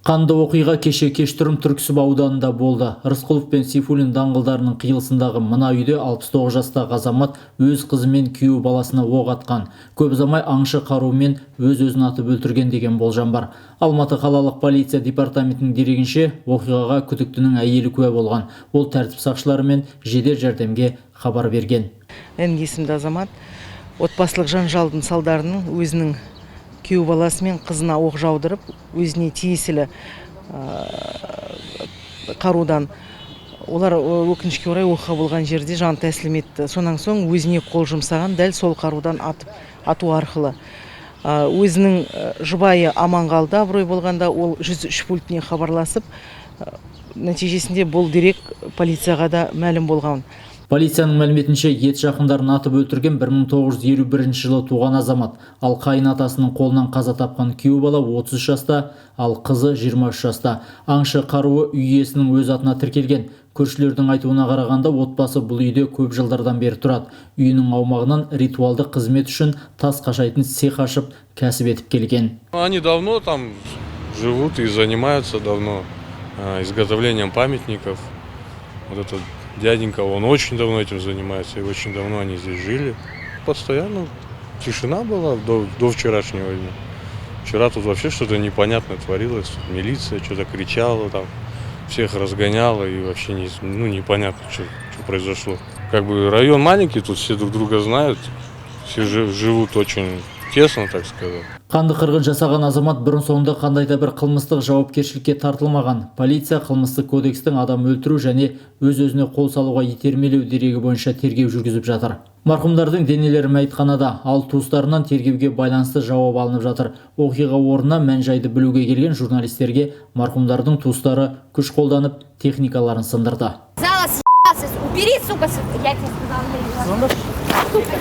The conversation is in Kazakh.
Қанды оқиға кеше кешқұрым Түрксіб ауданында болды. Рысқұлов пен Сейфуллин даңғылдарының қиылысындағы мына үйде 69 жастағы азамат өз қызы мен күйеу баласына оқ атқан. Көп ұзамай аңшы қаруымен өз-өзін атып өлтірген деген болжам бар. Алматы қалалық полиция департаментінің дерегінше, оқиғаға күдіктінің әйелі куә болған. Ол тәртіп сақшылары мен жедел жәрдемге хабар берген. Н есімді азамат отбасылық жанжалдың салдарынан өзінің күйеу баласы мен қызына оқ жаудырып, өзіне тиесілі қарудан олар, өкінішке орай, оқиға болған жерде жан тәсілім етті. Сонан соң өзіне қол жұмсаған, дәл сол қарудан атып, ату арқылы. Өзінің жұбайы аман қалды. Абырой болғанда, ол 103 пультіне хабарласып, нәтижесінде бұл дерек полицияға да мәлім болған. Полицияның мәліметінше, ет жақындарын атып өлтірген 1951 жылы туған азамат, ал қайын атасының қолынан қаза тапқан күйеу бала 33 жаста, ал қызы 23 жаста. Аңшы қаруы үй иесінің өз атына тіркелген. Көршілердің айтуына қарағанда, отбасы бұл үйде көп жылдардан бері тұрады. Үйінің аумағынан ритуалдық қызмет үшін тас қашайтын цех ашып, кәсіп етіп келген. Они давно там живут и занимаются давно изготовлением памятников. Вот этот дяденька, он очень давно этим занимается, и очень давно они здесь жили. Постоянно тишина была до вчерашнего дня. Вчера тут вообще что-то непонятное творилось. Милиция что-то кричала там, всех разгоняла, и вообще не, ну, непонятно, что произошло. Как бы район маленький, тут все друг друга знают, все живут очень тесно, так сказать. Қанды қырғын жасаған азамат бұрын соңды қандай да бір қылмыстық жауапкершілікке тартылмаған. Полиция қылмыстық кодекстің адам өлтіру және өз-өзіне қол салуға итермелеу дерегі бойынша тергеу жүргізіп жатыр. Марқұмдардың денелері мәйітханада, ал туыстарынан тергеуге байланысты жауап алынып жатыр. Оқиға орнына мән-жайды білуге келген журналистерге марқұмдардың туыстары күш қолданып, техникаларын сындырды. Зала съебался. Убери, сука, я тебе сказала. Сука.